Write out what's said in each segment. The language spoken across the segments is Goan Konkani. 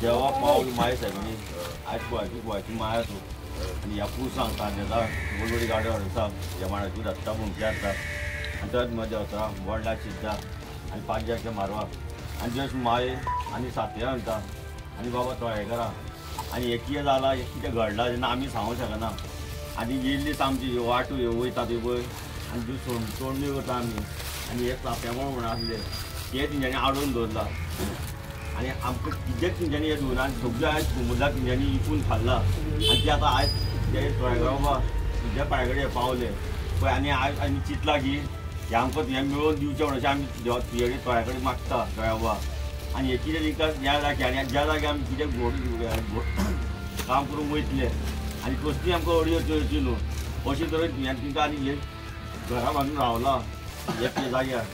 देवा पावल माय सायबिणी आयज गोंयची गोंयची माय आसूं आनी ह्या पुरसांक तांजेता व्हड गाडयो हाडटा ह्या माणाची धाडटा मुंकी हाडटा आनी थंयच मजा वता वडला शिजता आनी पांच मारवा आनी जस्ट माय आनी सातया म्हणटा आनी बाबा तळेकरा आनी हें कितें जालां हें कितें घडलां जेन्ना आमी सांगूंक शकना. आनी येयल्ली आमची वाट वयता ती पळय आनी जी सोडणी करता आमी आनी हे चाप्यामळ म्हणून आसले ते तेंच्यांनी आडोवन दवरला आनी आमकां कितेंच तेंच्यांनी हें दवरना. आनी सगळें आयज कुमुदा तेंच्यांनी विकून खाल्ला आनी ते आतां आयज ते तळेकर बाबा तुज्या पांया कडेन पावले पळय. आनी आयज आमी चिंतला की हें आमकां हें मेळोवन दिवचें म्हणून अशें आमी तुजे कडेन तळ्या कडेन मागता तळ्या बाबा. आनी हें कितें तांकां ह्या जाग्यार आनी ज्या जाग्यार आमी कितें घोड काम करूंक वयतले आनी कसली आमकां अडी येवची न्हू अशें तरेन हें तांकां आनी हें घरा बांदून रावला हे जाग्यार.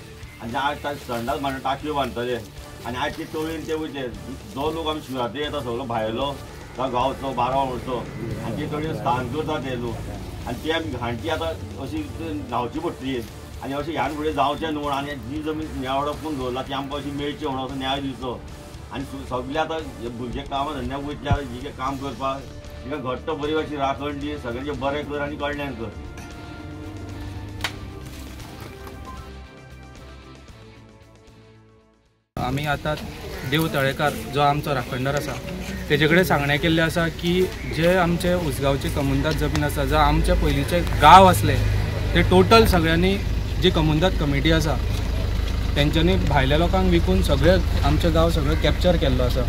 आनी आज संडास बांदून टाकयो बांदतले आनी आयज ते तळयेन ते वयतले जो लोक आमी शिवरात्री येता सगळो भायलो गांवचो बारवा म्हणचो आनी ते तळयेन स्थान करता ते लोक आनी ते आमी घांटी आतां अशी न्हांवची पडटली आनी अशें ह्यान फुडें जावचें न्हू म्हणून आनी जी जमीन हडपून दवरला ती आमकां अशी मेळची म्हणून असो न्याय दिवचो. आनी सगळे आतां भुरगे कामां धंद्याक वयतले आतां जी काम करपाक तिका घट्ट बरी अशी राखण दी सगळ्यांचें बरें कर आनी कल्याण कर. आमी आतां देव तळेकार जो आमचो राखणदार आसा तेजे कडेन सांगणें केल्लें आसा की जे आमचे उसगांवची कमुंदाद जमीन आसा, जो आमचे पयलींचे गांव आसले ते टोटल सगळ्यांनी जी कमुंदाद कमिटी आसा तेंच्यांनी भायल्या लोकांक विकून सगळे आमचे गांव सगळे कॅप्चर केल्लो आसा.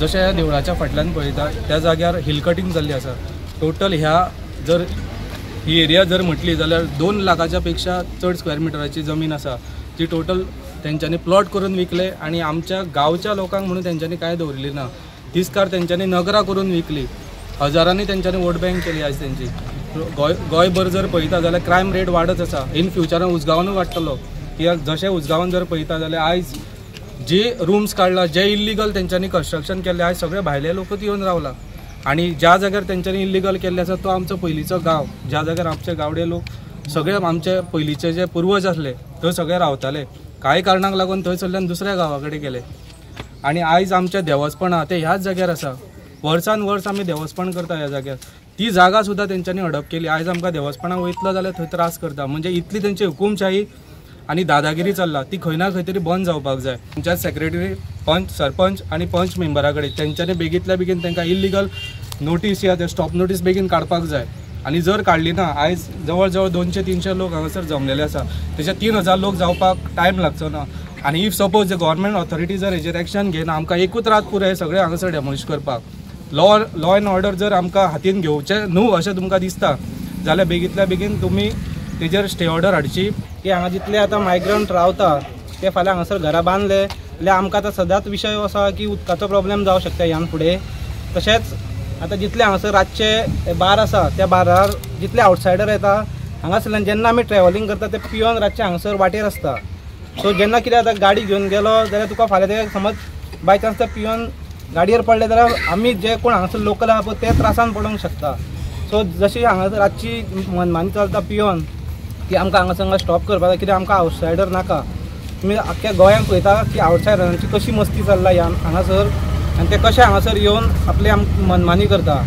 जशें ह्या देवळाच्या फाटल्यान पळयता त्या जाग्यार हिल कटींग जाल्ली आसा. टोटल ह्या जर ही एरिया जर म्हटली जाल्यार 2 लाखाच्या पेक्षा चड स्क्वेअर मिटराची जमीन आसा जी टोटल तेंच्यांनी प्लॉट करून विकले आनी आमच्या गांवच्या लोकांक म्हणून तेंच्यांनी कांय दवरली ना. तीच कार तेंच्यांनी नगरां करून विकली, हजारांनी तेंच्यांनी वोट बँक केली. आयज तेंची गोंयभर जर पळयता जाल्यार क्रायम रेट वाडत आसा. इन फ्युचरान उसगांवानूय वाडटलो कित्याक जशें उसगांवान जर पळयता जाल्यार आयज जे रुम्स काडला, जे इल्लिगल तेंच्यांनी कन्स्ट्रक्शन केल्लें आयज सगळे भायले लोकूच येवन रावला. आनी ज्या जाग्यार तेंच्यांनी इल्लिगल केल्लें आसा तो आमचो पयलींचो गांव, ज्या जाग्यार आमचे गावडे लोक सगळे आमचे पयलींचे जे पुर्वज आसले थंय सगळे रावताले. कांय कारणाक लागून थंयसरल्यान दुसऱ्या गांवा कडेन गेले आनी आयज आमचें देवस्पण आहा तें ह्याच जाग्यार आसा. वर्सान वर्स आमी देवस्पण करता ह्या जाग्यार. ती जागा सुद्दां तेंच्यांनी हडप केली. आयज आमकां देवस्पणाक वयतलो जाल्यार थंय त्रास करता. म्हणजे इतली तेंची हुकुमशाही आनी दादागिरी चल्ला ती खंय ना खंय तरी बंद जावपाक जाय. पंचायत सेक्रेटरी, पंच, सरपंच आनी पंच मेंबरा कडेन तेंच्यांनी बेगींतल्या बेगीन तांकां इल्लिगल नोटीस या ते स्टॉप नोटीस बेगीन काडपाक जाय. आनी जर काडली ना आयज जवळ जवळ 200-300 लोक हांगासर जमलेले आसा, तेच्या 3000 लोक जावपाक टायम लागचो ना. आनी if suppose government authority जर हेजेर एक्शन घेयना आमकां एकूच रात पुराय सगळें हांगासर डेमोलिश करपाक. लॉ एंड ऑर्डर जर आमकां हातीन घेवचें न्हू अशें तुमकां दिसता जाल्यार बेगींतल्या बेगीन तुमी तेजेर स्टे ऑर्डर हाडची. की हांगा जितले आतां मायग्रंट रावता ते फाल्यां हांगासर घरां बांदले जाल्यार आमकां आतां सदांच विशय आसा की उदकाचो प्रॉब्लेम जावंक शकता ह्यान फुडें. तशेंच आतां जितले हांगासर रातचे बार आसा त्या बारार जितले आवटसायडर येता हांगासरल्यान जेन्ना आमी ट्रॅव्हलिंग करता ते पिवन रातचे हांगासर वाटेर आसता. सो जेन्ना कितें आतां गाडी घेवन गेलो जाल्यार तुका फाल्यां ते समज बाय चान्स ते पिवन गाडयेर पडले जाल्यार आमी जे कोण हांगासर लोकल आहा पळय ते त्रासान पडोंक शकता. सो जशी हांगासर रातची मनमानी चलता पिवन ती आमकां हांगासर हांगा स्टॉप करपाक जाय. कित्याक आमकां आवटसायडर नाका. तुमी आख्ख्या गोंयांत पळयता की आवटसायडरांची कशी मस्ती चल्ला ह्या हांगासर आनी ते कशे हांगासर येवन आपली मनमानी करता.